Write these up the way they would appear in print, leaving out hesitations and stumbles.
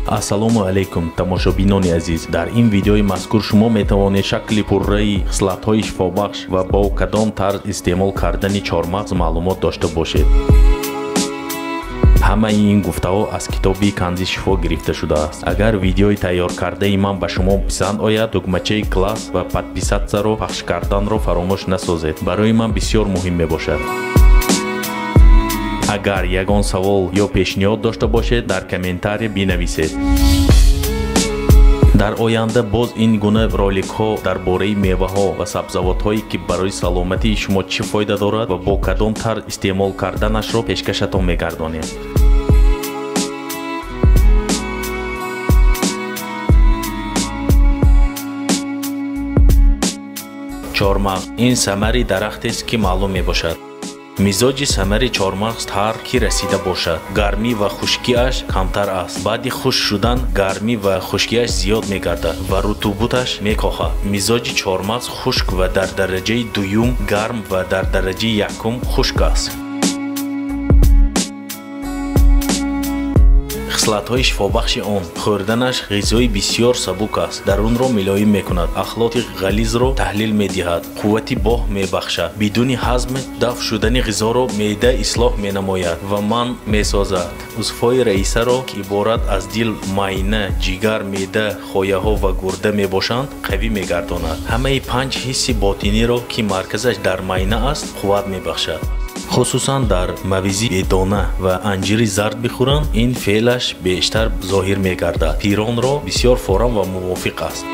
Ассалому алайкум, тамошобинони азиз. Дар ин видеои мазкур шумо метавонед шакли пурраи хислатҳои шифобахш ва бо кадом тарз истеъмол кардани чормағз маълумот дошта бошед. Ҳамаи ин гуфтаҳо аз китоби Канзи шифо гирифта шудааст. Агар видеои тайёркардаи ман ба шумо писанд ояд, тугмачаи класс ва подписатсияро пахш карданро фаромӯш насозед. Барои ман бисёр муҳим мебошад. Агар ягон савол ё пешниҳод дошта бошед, дар комментария бинависед. Дар оянда боз ин гуна роликҳо дар бораи меваҳо ва сабзавотҳое, ки барои саломатии шумо чӣ фоида дорад ва бо кадом тарз истеъмол карданашро пешкашатон мегардонем. Чормағз ин самари дарахтест, ки маълум мебошад. Мизоҷи самари чормағз тар ки расида бошад, гармӣ ва хушкиаш камтар аст. Баъди хушк шудан гармӣ ва хушкиаш зиёд мегардад ва рутубуташ мекохад. Мизоҷи чормағз хушк ва дар дараҷаи дуюм гарм ва дар дараҷаи якум хушк аст. Хислатҳои шифобахши он: хӯрданаш ғизои бисёр сабук аст, дарунро милоим мекунад, ахлоти ғализро таҳлил медиҳад, қуввати боҳ мебахшад, бидуни ҳазм дафт шудани ғизоро меъда ислоҳ менамояд ва манъ месозад. Узвҳои раисаро, ки иборат аз дил, майна, ҷигар, меъда, хояҳо ва гурда мебошанд, қавӣ мегардонад. Ҳамаи панҷ ҳисси ботиниро, ки марказаш дар майна аст, қувват мебахшад. Хусусан дар мавизи бедона ва анҷири зард бихӯранд, ин феълаш бештар зоҳир мегардад. Пиронро бисёр форам ва мувофиқ аст.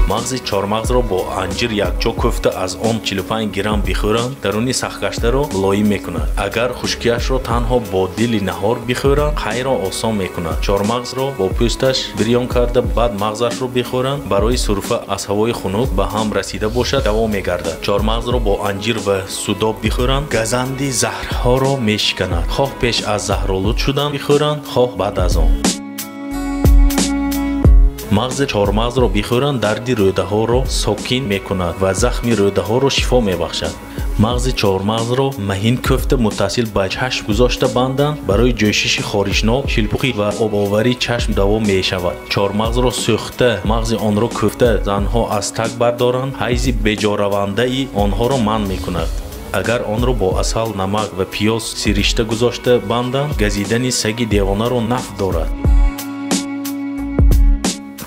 Мағзи чормағзро бо анҷир якҷо кӯфта аз он 45 грамм бихӯранд, даруни сахтгаштаро мулоим мекунад. Агар хушкиашро танҳо бо дили наҳор бихӯранд, қайро осон мекунад. Чормағзро бо пӯсташ бирён карда, баъд мағзашро бихӯранд, барои сурфа аз ҳавои хунук ба ҳам расида бошад, даво мегардад. Чормағзро бо анҷир ва судоб бихӯранд, газанди заҳрҳоро мешиканад. Хоҳ пеш аз заҳролуд шудан бихӯранд, хоҳ баъд аз он. Мағзи чормағзро бихӯранд, дарди рӯдаҳоро сокин мекунад ва захми рӯдаҳоро шифо мебахшад. Мағзи чормағзро маҳин кӯфта муттасил ба чашм гузошта банданд, барои ҷӯшиши хоришнок, шилпухӣ ва обоварии чашм даво мешавад. Чормағзро сӯхта, мағзи онро кӯфта занҳо аз таг бардоранд, ҳайзи беҷоравандаи онҳоро манъ мекунад. Агар онро бо асал, намак ва пиёз сиришта гузошта банданд, газидани саги девонаро нафъ дорад.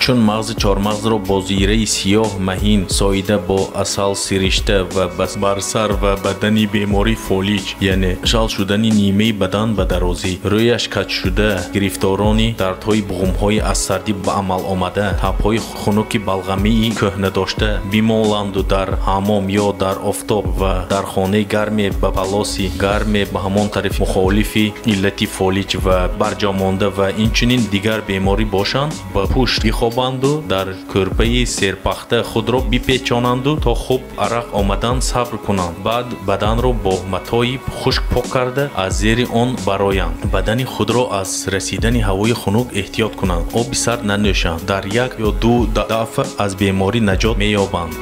Чун мағзи чормағзро бо зираи сиёҳ маҳин соида бо асал сиришта ва бар сар ва бадани бемории фолиҷ, яъне шал шудани нимаи бадан ба дарозӣ, рӯяш каҷшуда, гирифторони дардҳои буғумҳои аз сардӣ ба амал омада, табҳои хунуки балғамии кӯҳнадошта бимоланду дар ҳаммом ё дар офтоб ва дар хонаи гарме ба палоси гарме ба ҳамон тарафи мухолифи иллати фолиҷ ва барҷомонда ва инчунин дигар беморӣ бошанд, ба пушт бихобанду дар кӯрпаи серпахта худро бипечонанду то хуб арақ омадан сабр кунанд. Баъд баданро бо матои хушк пок карда аз зери он бароянд. Бадани худро аз расидани ҳавои хунук эҳтиёт кунанд, оби сард нанӯшанд. Дар як ё ду дафъа аз беморӣ наҷот меёбанд.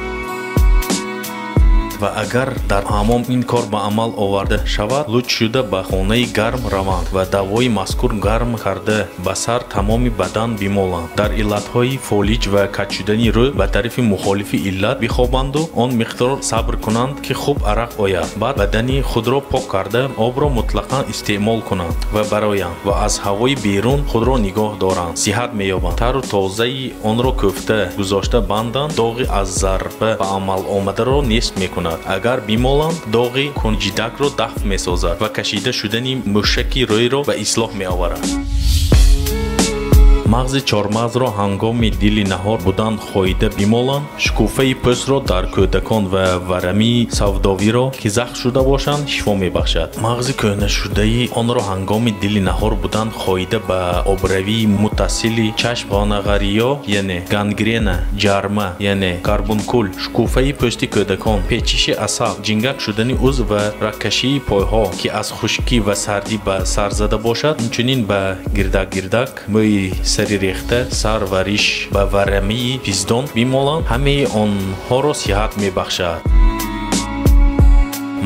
Ва агар дар ҳаммом ин кор ба амал оварда шавад, луч шуда ба хонаи гарм раванд ва давои мазкур гарм карда ба сар тамоми бадан бимоланд. Дар иллатҳои фолиҷ ва каҷ шудани рӯ ба тарафи мухолифи иллат бихобанду он миқдор сабр кунанд, ки хуб арақ ояд. Баъд бадани худро пок карда обро мутлақан истеъмол кунанд ва бароянд ва аз ҳавои берун худро нигоҳ доранд, сиҳат меёбанд. Тару тозаи онро кӯфта гузошта банданд, доғи аз зарба ба амал омадаро нест мекунад. Агар бимоланд, доғи кунҷидакро дафъ месозад ва кашида шудани мушаки рӯйро ба ислоҳ меоварад. Мағзи чормағзро ҳангоми дили наҳор будан хоида бимоланд, шукуфаи пӯстро дар кӯдакон ва варамии савдовиро, ки захм шуда бошанд, шифо мебахшад. Мағзи кӯҳнашудаи онро ҳангоми дили наҳор будан хоида ба обравии муттасили чашм, ғонағариё, яъне гангрена, ҷарма, яъне карбункул, шукуфаи пӯсти кӯдакон, печиши асаб, ҷингак шудани узв ва рагкашии пойҳо, ки аз хушкӣ ва сардӣ ба сар зада бошад, инчунин ба гирдак-гирдак, мӯи сари рехта, сар ва риш ба варамии пиздон бимоланд, ҳамаи онҳоро сиҳат мебахшад.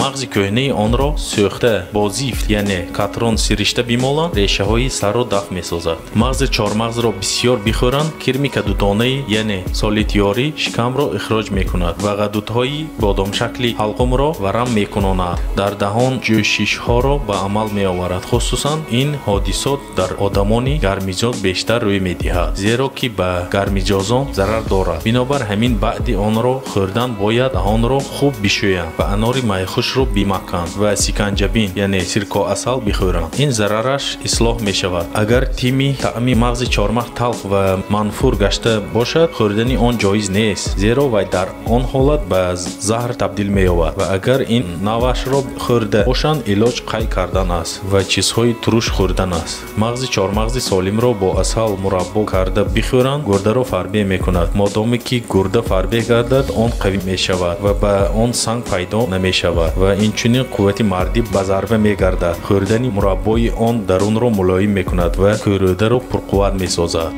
Мағзи кӯҳнаи онро сӯхта бо зифт, яъне катрон сиришта бимоланд, решаҳои сарро дафт месозад. Мағзи чормағзро бисёр бихӯранд, кирми кадудонаи, яъне солитёрӣ шикамро ихроҷ мекунад ва ғадудҳои бодомшакли ҳалқумро варам мекунонад. Дар даҳон ҷӯшишҳоро ба амал меоварад. Хусусан ин ҳодисот дар одамони гармиҷоз бештар рӯй медиҳад, зеро ки ба гармиҷозон зарар дорад. Бинобар ҳамин баъди онро хӯрдан бояд даҳонро хуб бишӯянд ва анори майхушро бимаканд ва сиканҷабин, яъне сиркоасал бихӯранд. Ин зарараш ислоҳ мешавад. Агар тими таъми мағзи чормағз талх ва манфур гашта бошад, хӯрдани он ҷоиз нест, зеро вай дар он ҳолат ба заҳр табдил меёбад ва агар ин навъашро хӯрда бошанд, илоҷ қай кардан аст ва чизҳои туруш хӯрдан аст. Мағзи чормағзи солимро бо асал мураббо карда бихӯранд, гурдаро фарбеҳ мекунад. Модоме ки гурда фарбеҳ гардад, он қавӣ мешавад ва ба он санг пайдо намешавад ва инчунин қуввати мардӣ ба зарба мегардад. Хӯрдани мураббои он дарунро мулоим мекунад ва кӯрӯдаро пурқувват месозад.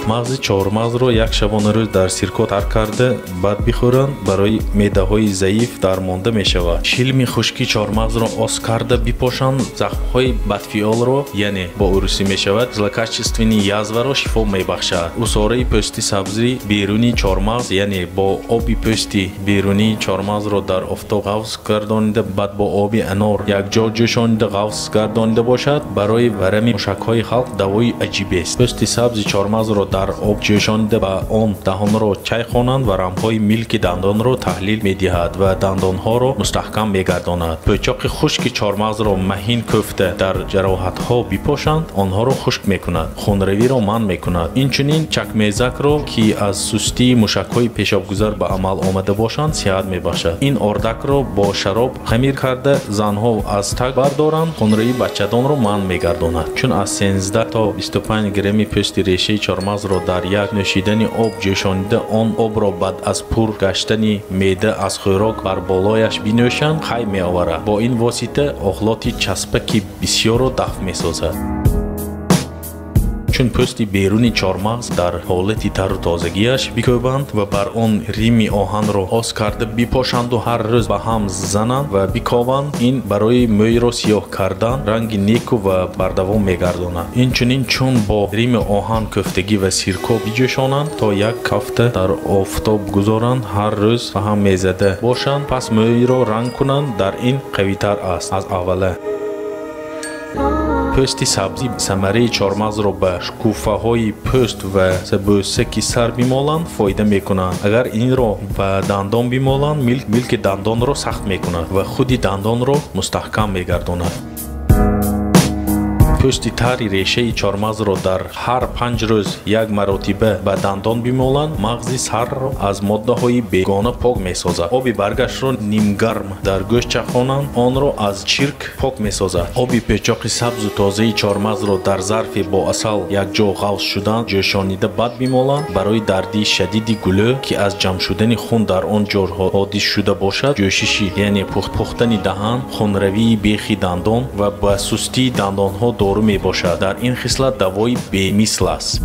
Мағзи чормағзро як шабонарӯз дар сирко тар карда баъд бихӯранд, барои меъдаҳои заиф дармонда мешавад. Шилми хушки чормағзро ос карда бипошанд, захмҳои бадфиолро, яъне бо урусӣ мешавад злокачественный язваро шифо мебахшад. Усораи пӯсти сабзи берунии чормағз, яъне бо оби пӯсти берунии чормағзро дар офтоб ғафз гардонида, баъд бо оби анор якҷо ҷӯшонида ғафз гардонида бошад, барои варами мушакҳои халқ давои аҷибест. Пӯсти сабзи чормағзро дар об ҷӯшонида ба он даҳонро чайхонанд ва рамҳои милки дандонро таҳлил медиҳад ва дандонҳоро мустаҳкам мегардонад. Пӯчоқи хушки чормағзро маҳин кӯфта дар ҷароҳатҳо бипошанд, онҳоро хушк мекунад, хунравиро манъ мекунад. Инчунин чакмезакро, ки аз сустии мушакҳои пешобгузар ба амал омада бошанд, сиҳат мебахшад. Ин ордакро бо шароб хамир карда занҳо аз таг бардоранд, хунравии бачадонро манъ мегардонад. Чун аз 13 то 25 грамми пӯсти решаи чормағзро дар як нӯшидани об ҷӯшонида, он обро баъд аз пур гаштани меъда аз хӯрок бар болояш бинӯшанд, қай меоварад. Бо ин восита охлоти часпаки бисёрро дафт месозад. Чун пӯсти беруни чормағз дар ҳолати тару тозагиаш бикӯбанд ва бар он рими оҳанро ос карда бипошанду ҳар рӯз ба ҳам зананд ва бикованд, ин барои мӯйро сиёҳ кардан ранги неку ва бардавом мегардонад. Инчунин чун бо рими оҳан кӯфтагӣ ва сирко биҷӯшонанд, то як ҳафта дар офтоб гузоранд, ҳар рӯз ба ҳам мезада бошанд, пас мӯйро ранг кунанд, дар ин қавитар аст аз аввала. Пӯсти сабзи самараи чормағзро ба шукуфаҳои пӯст ва сабӯсаки сар бимоланд, фоида мекунанд. Агар инро ба дандон бимоланд, милки дандонро сахт мекунад ва худи дандонро мустаҳкам мегардонад. Пӯсти тари решаи чормағзро дар ҳар 5 рӯз як маротиба ба дандон бимоланд, мағзи сарро аз моддаҳои бегона пок месозад. Оби баргашро нимгарм дар гӯшт чахонанд, онро аз чирк пок месозад. Оби печоқи сабзу тозаи чормағзро дар зарфе бо асал якҷо ғафз шудан ҷӯшонида баъд бимоланд, барои дарди шадиди гулӯ, ки аз ҷамъ шудани хун дар он ҷо ҳодис шуда бошад, ҷӯшиши, яъне пухтани даҳан, хунравии бехи дандон ва ба сустии дандонҳо дору мебошад. Дар ин хислат давои бемисл аст.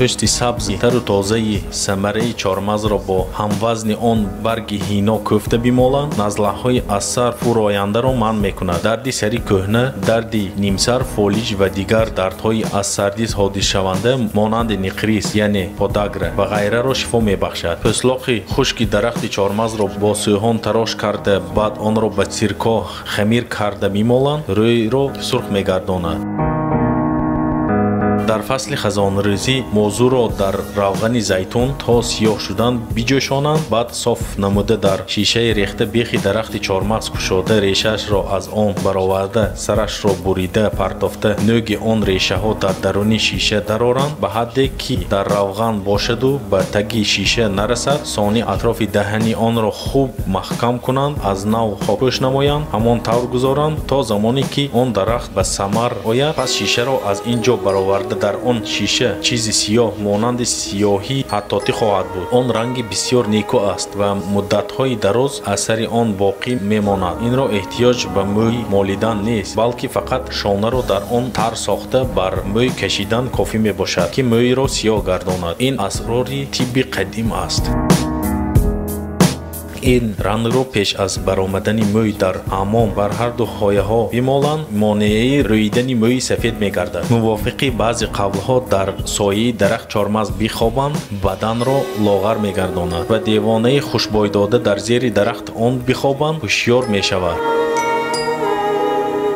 Пӯсти сабзи тару тозаи самараи чормағзро бо ҳамвазни он барги ҳино кӯфта бимоланд, назлаҳои аз сар фурояндаро манъ мекунад. Дарди сари кӯҳна, дарди нимсар, фолиҷ ва дигар дардҳои аз сардӣ ҳодисшаванда монанди ниқрис, яъне подагра ва ғайраро шифо мебахшад. Пӯслоқи хушки дарахти чормағзро бо сӯҳон тарош карда, баъд онро ба сирко хамир карда мемоланд, рӯйро сурх мегардонад. Дар фасли хазонрезӣ мозуро дар равғани зайтун то сиёҳ шудан биҷӯшонанд, баъд соф намуда дар шишаи рехта бехи дарахти чормағз кушода, решаашро аз он бароварда, сарашро бурида партофта, нӯги он решаҳо дар даруни шиша дароранд, ба ҳадде ки дар равған бошаду ба таги шиша нарасад. Сони атрофи даҳани онро хуб маҳкам кунанд, аз нав хокпӯш намоянд, ҳамон тавр гузоранд то замоне ки он дарахт ба самар ояд. Пас шишаро аз ин ҷо бароварда дар он шиша чизи сиёҳ монанди сиёҳӣ ҳаттотӣ хоҳад буд. Он ранги бисёр неку аст ва муддатҳои дароз асари он боқӣ мемонад. Инро эҳтиёҷ ба мӯй молидан нест, балки фақат шонаро дар он тар сохта бар мӯй кашидан кофӣ мебошад, ки мӯйро сиёҳ гардонад. Ин асрори тибби қадим аст. Ин рангро пеш аз баромадани мӯй дар ҳаммом бар ҳар ду хояҳо бимоланд, монеаи рӯидани мӯи сафед мегардад. Мувофиқи баъзе қавлҳо, дар сояи дарахт чормағз бихобанд, баданро лоғар мегардонад ва девонаи хушбойдода дар зери дарахт он бихобанд, ҳушёр мешавад.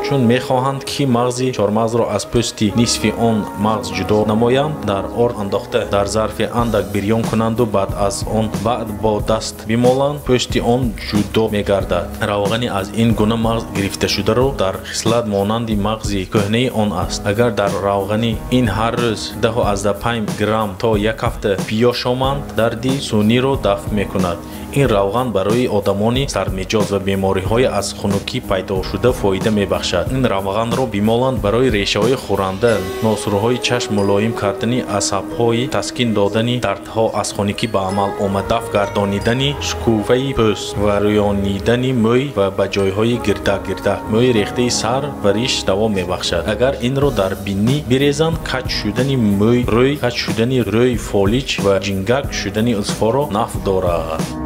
Чун мехоҳанд, ки мағзи чормағзро аз пӯсти нисфи он мағз ҷудо намоянд, дар орд андохта дар зарфи андак бирён кунанду баъд аз он баъд бо даст бимоланд, пӯсти он ҷудо мегардад. Равғани аз ин гуна мағз гирифташударо дар хислат монанди мағзи кӯҳнаи он аст. Агар дар равғани ин ҳар рӯз 10,5 грамм то як ҳафта биёшоманд, дарди сӯниро дафъ мекунад. Ин равған барои одамони сардмиҷоз ва бемориҳои аз хунукӣ пайдошуда фоида мебахшад. Ин равғанро бимоланд барои решаҳои хӯранда, носурҳои чашм, мулоим кардани асабҳои, таскин додани дардҳо аз хунукӣ ба амал омад, дафъ гардонидани шукуфаи пӯст ва рӯёнидани мӯй ва ба ҷойҳои гирда-гирда мӯи рехтаи сар ва риш давом мебахшад. Агар инро дар бинӣ бирезанд, каҷ шудани мӯй рӯй, каҷ шудани рӯй, фолиҷ ва ҷингак шудани узвҳоро нафъ дорад.